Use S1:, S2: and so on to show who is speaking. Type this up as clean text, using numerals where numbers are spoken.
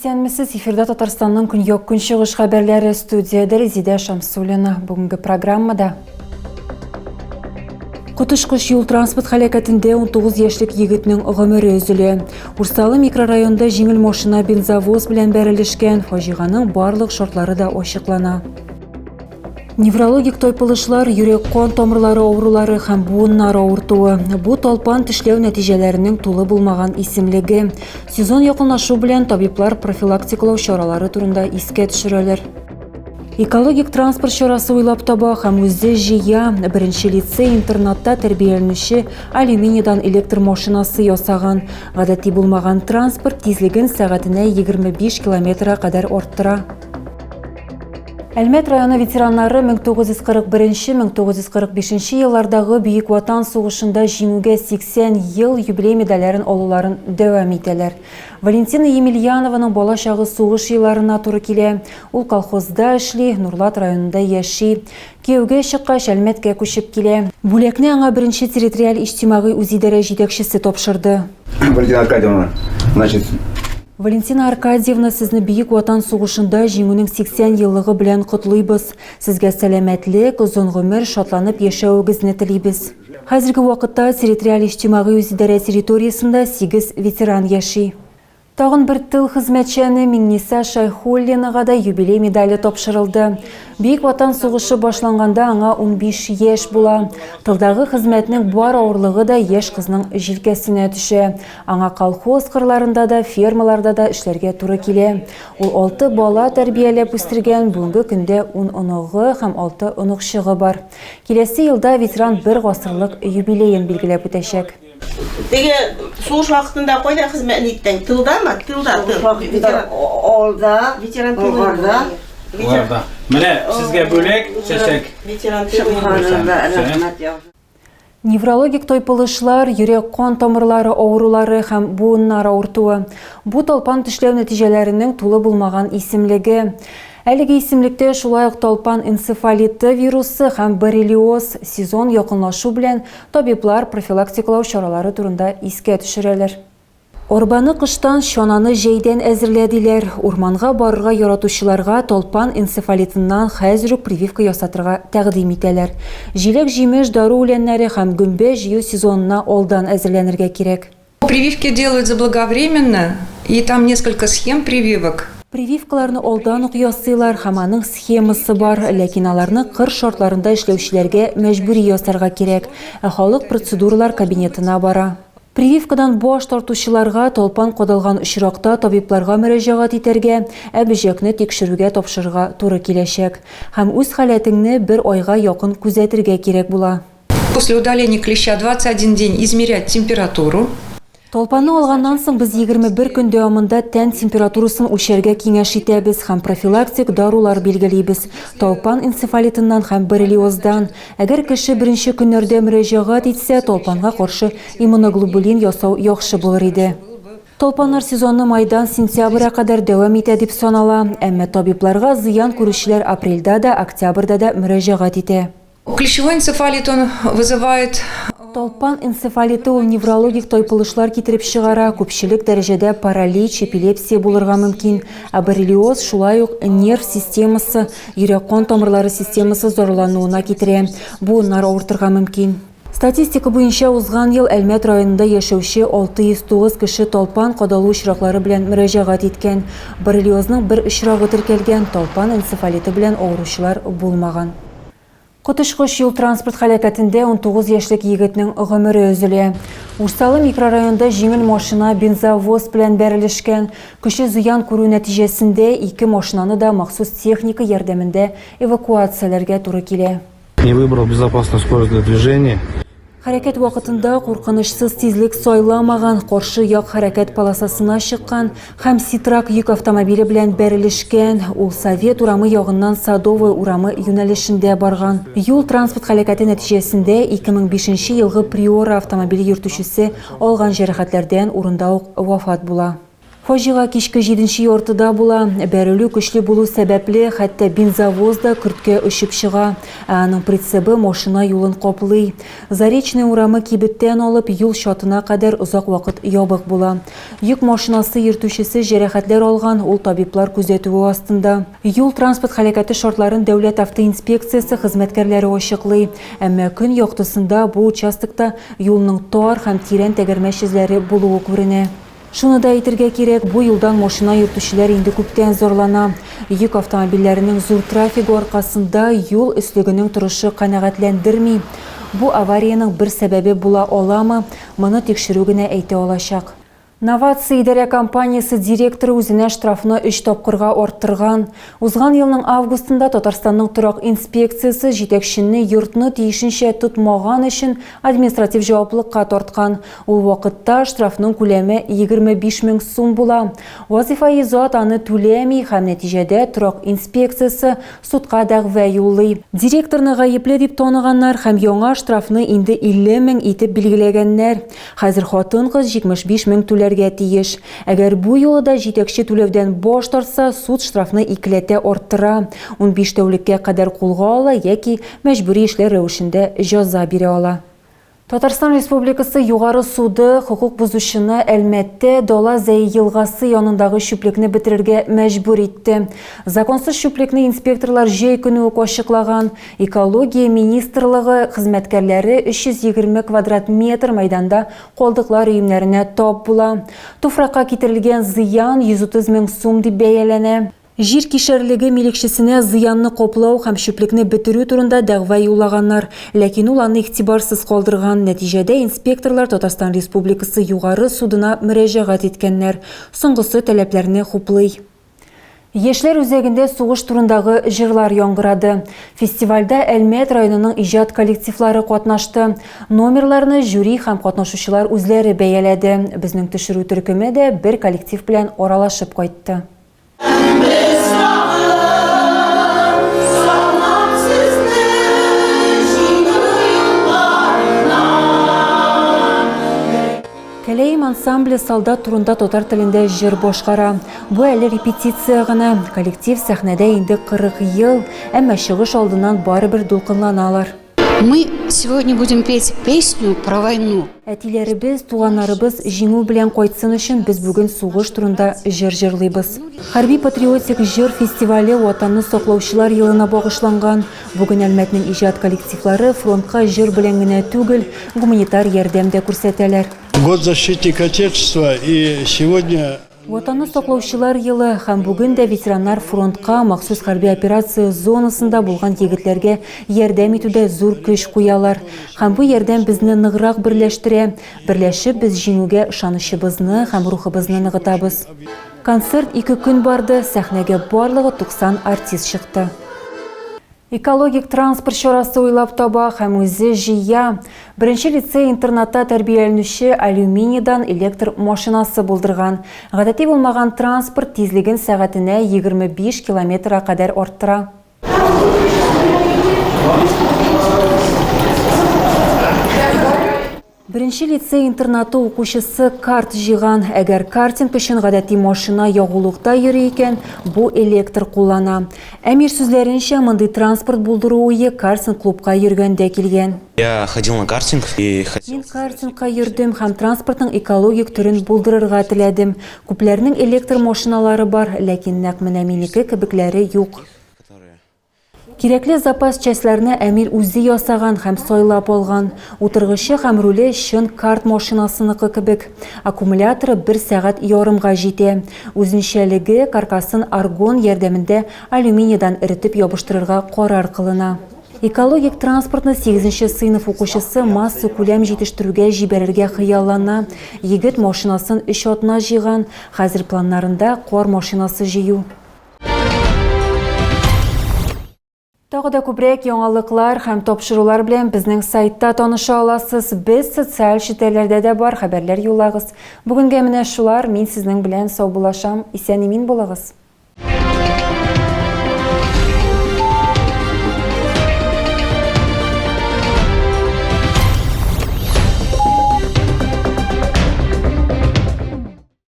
S1: Исәнмесез, эфирда Татарстанның көньяк-көнчыгыш хәбәрләре студиядә Резидә Шамсуллина. Бүгенге программада Коточкыч юл-транспорт һәлакәтендә 19 яшьлек егетнең гомере өзелә. Урсалы микрорайонда җиңел машина бензовоз белән бәрелешкән. Фаҗиганың барлык шартлары да ачыклана. Неврологик тайпылышлар, йөрәк-кан тамырлары авырулары һәм буыннар авыртуы. Бу талпан тешләү нәтиҗәләренең тулы булмаган исемлеге. Сезон якынлашу белән табиблар профилактикалау чаралары турында искә төшерәләр. Экологик транспорт чарасы уйлап таба һәм үзе җыя. Беренче лицей-интернатта тәрбияләнүче алюминийдан электр машинасы ясаган. Гадәти булмаган транспорт тизлеген сәгатенә 25 километрга кадәр арттыра. Әлмәт районы ветераннары 1941-1945 еллардагы Бөек Ватан сугышында җиңүгә 80 ел юбилей медальләрен алуларын дәвам итәләр. Валентина Емельянованың бала чагы сугыш елларына туры килә. Ул колхозда эшли, Нурлат районында яши. Кияүгә чыккач, Әлмәткә күчеп килә. Бүләкне аңа беренче территориаль иҗтимагый үзидарә җитәкчесе тапшырды.
S2: Валентина Аркадьевна, значит,
S1: Валентина Аркадьевна, сезне Бөек Ватан сугышында Җиңүнең 80 еллыгы белән котлыйбыз. Сезгә сәламәтлек, озын гомер, шатланып яшәвегезне телибез. Хәзерге вакытта территориаль иҗтимагый үзидарә территориясендә сигез ветеран яши. Тагын бер тыл хезмәтчәне Миңниса Шәйхуллинага да юбилей медале тапшырылды. Бөек Ватан сугышы башланганда аңа 15 яшь була. Тылдагы хезмәтнең бар авырлыгы да яшь кызның җилкәсенә төшә. Аңа колхоз кырларында да, фермаларда да эшләргә туры килә. Ул алты бала тәрбияләп үстергән, бүгенге көндә ун оныгы һәм алты оныкчыгы бар. Киләсе елда ветеран бер гасырлык юбилеен билгеләп үтәчәк.
S3: Теге сугыш вакытында кайда хезмәт иттең? Тылдамы? Тылда, тыл.
S4: Ветеран авылда,
S3: ветеран
S4: Болгарда.
S5: Болгарда. Менә сезгә бүләк, чәчәк.
S3: Ветеран тылы.
S4: Сөбханалла, рәхмәт яусын.
S1: Неврологик тайпылышлар, йөрәк-кан тамырлары авырулары һәм буыннар авыртуы. Бу талпан тешләү нәтиҗәләренең тулы булмаган исемлеге. Әлеге исемлектә шулай ук талпан энцефалиты вирусы һәм боррелиоз. Сезон якынлашу белән табиблар профилактикалау чаралары турында искә төшерәләр. Арбаны кыштан, чананы җәйдән әзерлә, диләр. Урманга барырга яратучыларга талпан энцефалитыннан хәзер үк прививка ясатырга тәкъдим итәләр. Җиләк-җимеш, дару үләннәре һәм гөмбә җыю сезонына алдан әзерләнергә кирәк.
S6: Прививки делают заблаговременно, и там несколько схем прививок.
S1: Прививкаларны алдан ук ясыйлар һәм аның схемасы бар, ләкин аларны кыр шартларында эшләүчеләргә мәҗбүри ясарга кирәк, ә халык процедуралар кабинетына бара. Прививкадан баш тартучыларга талпан кадалган очракта табибларга мөрәҗәгать итәргә, ә бөҗәкне тикшерүгә тапшырырга туры киләчәк. Һәм үз халәтеңне бер айга якын күзәтергә кирәк була.
S6: После удаления клеща 21 день измерять температуру.
S1: Талпанны алганнан соң без 21 көн дәвамында тән температурасын үлчәргә киңәш итәбез һәм профилактик дарулар билгелибез, талпан энцефалитыннан һәм боррелиоздан. Әгәр кеше беренче көннәрдә мөрәҗәгать итсә, талпанга каршы иммуноглобулин ясау яхшы булыр иде. Талпаннар сезоны майдан сентябрьгә кадәр дәвам итә дип санала. Әмма табибларга зыян күрүчеләр апрельдә дә, октябрьдә дә мөрәҗәгать итә.
S6: Клещевой энцефалит он вызывает.
S1: Талпан энцефалиты ул неврологик тайпылышлар китереп чыгара, күпчелек дәрәҗәдә паралич, эпилепсия булырга мөмкин. Ә боррелиоз шулай ук нерв системасы, Йөрәк-кан тамырлары системасы зарлануына китерә, буыннар авыртырга мөмкин. Статистика буенча, узган ел Әлмәт районында яшәүче 609 кеше талпан кадалу очраклары белән мөрәҗәгать иткән. Боррелиозның бер очрагы теркәлгән, талпан энцефалиты белән авыручылар булмаган. Коточкыч юл-транспорт һәлакәтендә 19 яшьлек егетнең гомере өзелә. Урсалы микрорайонында җиңел машина бензовоз белән бәрелешкән. Көчле зыян күрү нәтиҗәсендә ике машинаны да махсус техника ярдәмендә эвакуацияләргә туры килә.
S7: Не выбрал безопасную скорость для движения.
S1: Хәрәкәт вакытында куркынычсыз тизлек сайламаган, каршы як хәрәкәт полосасына чыккан һәм Ситрак йөк автомобиле белән бәрелешкән. Ул Совет урамы ягыннан Садовая урамы юнәлешендә барган. Юл-транспорт һәлакәте нәтиҗәсендә 2005 елгы Приора автомобиле йөртүчесе алган җәрәхәтләрдән урында ук вафат була. Фаҗига кичке җиденче яртыда була. Бәрелү көчле булу сәбәпле, хәтта бензовоз да көрткә очып чыга, ә аның прицебы машина юлын каплый. Заречная урамы кибеттән алып юл чатына кадәр озак вакыт ябык була. Йөк машинасы йөртүчесе җәрәхәтләр алган, ул табиблар күзәтүе астында. Юл-транспорт һәлакәте шартларын Дәүләт автоинспекциясе хезмәткәрләре ачыклый. Әмма көн яктысында бу участокта юлның тар һәм тирән тәгәрмәч эзләре булуы күренә. Шуны да әйтергә кирәк, бу юлдан машина йөртүчеләр инде күптән зарлана. Йөк автомобильләренең зур трафигы аркасында юл өслегенең торышы канәгатьләндерми. Бу авариянең бер сәбәбе була аламы, моны тикшерү генә әйтә алачак. Новация идарә компаниясе директоры үзенә штрафны өч тапкырга арттырган. Узган елның августында Татарстанның торак инспекциясе җитәкчене йортны тиешенчә тотмаган өчен административ җаваплыкка тарткан. Ул вакытта штрафның күләме 25 мең сум була. Вазыйфаи зат аны түләми һәм нәтиҗәдә торак инспекциясе судка дәгъва юллый. Директорны гаепле дип таныганнар һәм яңа штрафны инде 50 мең итеп билгеләгәннәр. Хәзер хатын-кыз 75 мең түләргә тиеш. Әгәр бу юлы да җитәкче түләүдән баш тартса, суд штрафны икеләтә арттыра, 15 тәүлеккә кадәр кулга ала яки мәҗбүри эшләр рәвешендә җәза бирә ала. Татарстан Республикасы Югары суды хокук бозучыны Әлмәттә Дала Зәе елгасы янындагы чүплекне бетерергә мәҗбүр итте. Законсыз чүплекне инспекторлар җәй көне үк ачыклаган. Экология министрлыгы хезмәткәрләре 320 квадрат метр мәйданда калдыклар өемнәренә тап була. Туфракка китерелгән зыян 130 мең сум дип бәяләнә. Җир кишәрлеге милекчесенә зыянны каплау һәм чүплекне бетерү турында дәгъва юллаганнар. Ләкин ул аны игътибарсыз калдырган. Нәтиҗәдә инспекторлар Татарстан Республикасы Югары судына мөрәҗәгать иткәннәр. Соңгысы таләпләрне хуплый. Яшьләр үзәгендә сугыш турындагы җырлар яңгырады. Фестивальдә Әлмәт районының иҗат коллективлары катнашты. Номерларны жюри һәм катнашучылар үзләре бәяләде. Безнең төшерү төркеме дә бер коллектив белән аралашып кайтты.
S8: Без тагын санап сезне җиңү юлларына.
S1: Кәләем ансамбле солдат турында татар телендә җыр башкара. Бу әле репетиция гына. Коллектив сәхнәдә инде 40 ел, әмма чыгыш алдыннан барыбер дулкынланалар.
S9: Мы сегодня будем петь песню про войну.
S1: Әтиләребез, туганнарыбыз җиңү белән кайтсын өчен без бүген сугыш турында җыр җырлыйбыз. Хәрби-патриотик җыр фестивале Ватанны саклаучылар елына багышланган. Бүген Әлмәтнең иҗат коллективлары фронтка җыр белән генә түгел, гуманитар ярдәм дә күрсәтәләр.
S10: Год защитника Отечества и сегодня
S1: Ватанны саклаучылар елы һәм бүген дә ветераннар фронтка, махсус хәрби операция зонасында булган егетләргә ярдәм итүдә зур көч куялар. Һәм бу ярдәм безне ныграк берләштерә. Берләшеп без җиңүгә ышанычыбызны һәм рухыбызны ныгытабыз. Концерт ике көн барды, сәхнәгә барлыгы 90 артист чыкты. Экологик транспорт чарасы уйлап таба һәм үзе җыя. Беренче лицей-интернатта тәрбияләнүче алюминийдан электр машинасы булдырган. Гадәти булмаган транспорт тизлеген сәгатенә 25 километрга кадәр арттыра. Беренче лицей-интернаты укучысы карт җыйган. Әгәр картинг өчен гадәти машина ягулыкта йөри икән, бу электр куллана. Әмир сүзләренчә, мондый транспорт булдыру уе картинг-клубка йөргәндә килгән.
S11: Я ходил на картинг и хотел...
S1: Мин картингка йөрдем һәм транспортның экологик төрен булдырырга теләдем. Күпләрнең электр машиналары бар, ләкин нәкъ менә минеке кебекләре юк. Кирәкле запас частьләрне Әмир үзе ясаган һәм сайлап алган. Утыргычы һәм руле чын карт машинасыныкы кебек. Аккумуляторы бер сәгать ярымга җитә. Үзенчәлеге, каркасын аргон ярдәмендә алюминийдан эретеп ябыштырырга карар кылына. Экологик транспортны сигезенче сыйныф укучысы массакүләм җитештерүгә җибәрергә хыяллана. Егет машинасын өч атна җыйган, хәзер планнарында кар машинасы җыю. Тагы да күбрәк яңалыклар һәм тапшырулар белән безнең сайтта таныша аласыз. Без социаль челтәрләрдә дә бар, хәбәрләр юллагыз. Бүгенгә менә шулар, мин сезнең белән саубуллашам. Исән-имин булыгыз.